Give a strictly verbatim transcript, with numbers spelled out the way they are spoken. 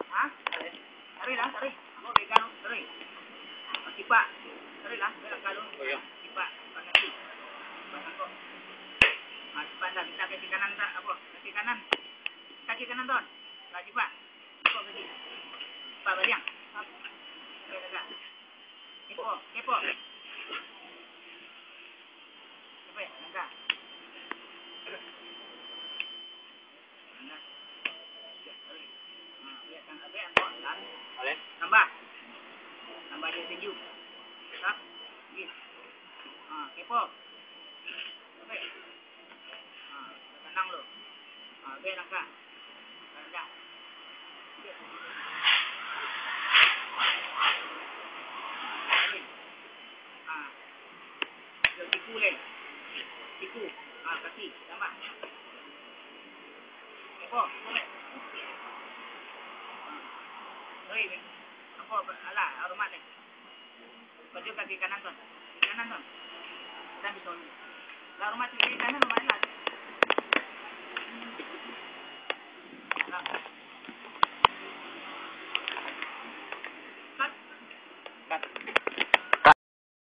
Ha? Tarik. Tarik lah, tarik. Ambo pegang, tarik. Cipak. Tarik lah, tarik lah, kalau. Oh, iya. Cipak, cipak kaki. Cipak sangkok. Ah, cipak dah, minta kaki kanan tak, apa? Kaki kanan. Kaki kanan, Ton. Lah, cipak. Cipak kaki. Cipak baliang. Tarik, tarik. Kepo, kepo. Capek, langkah. Langkah. Tarik. Ha, biar kan, biar kan, kan. Boleh. Tambah. Tambah dia tinju. Tap. Yes. Ha, kepo. Capek. Ha, tanang lu. Ha, be langkah. Ranjang. Ha. Yo, siku, Len. Siku. Ha, kaki. Tambah. Eko, korek. Ha. Oi, Len. Apo, alah, aromat, Len. Baju kaki kanan, Ton. Kaki kanan, Ton. Kita bisa. Lah, rumah kaki kanan, rumah lah.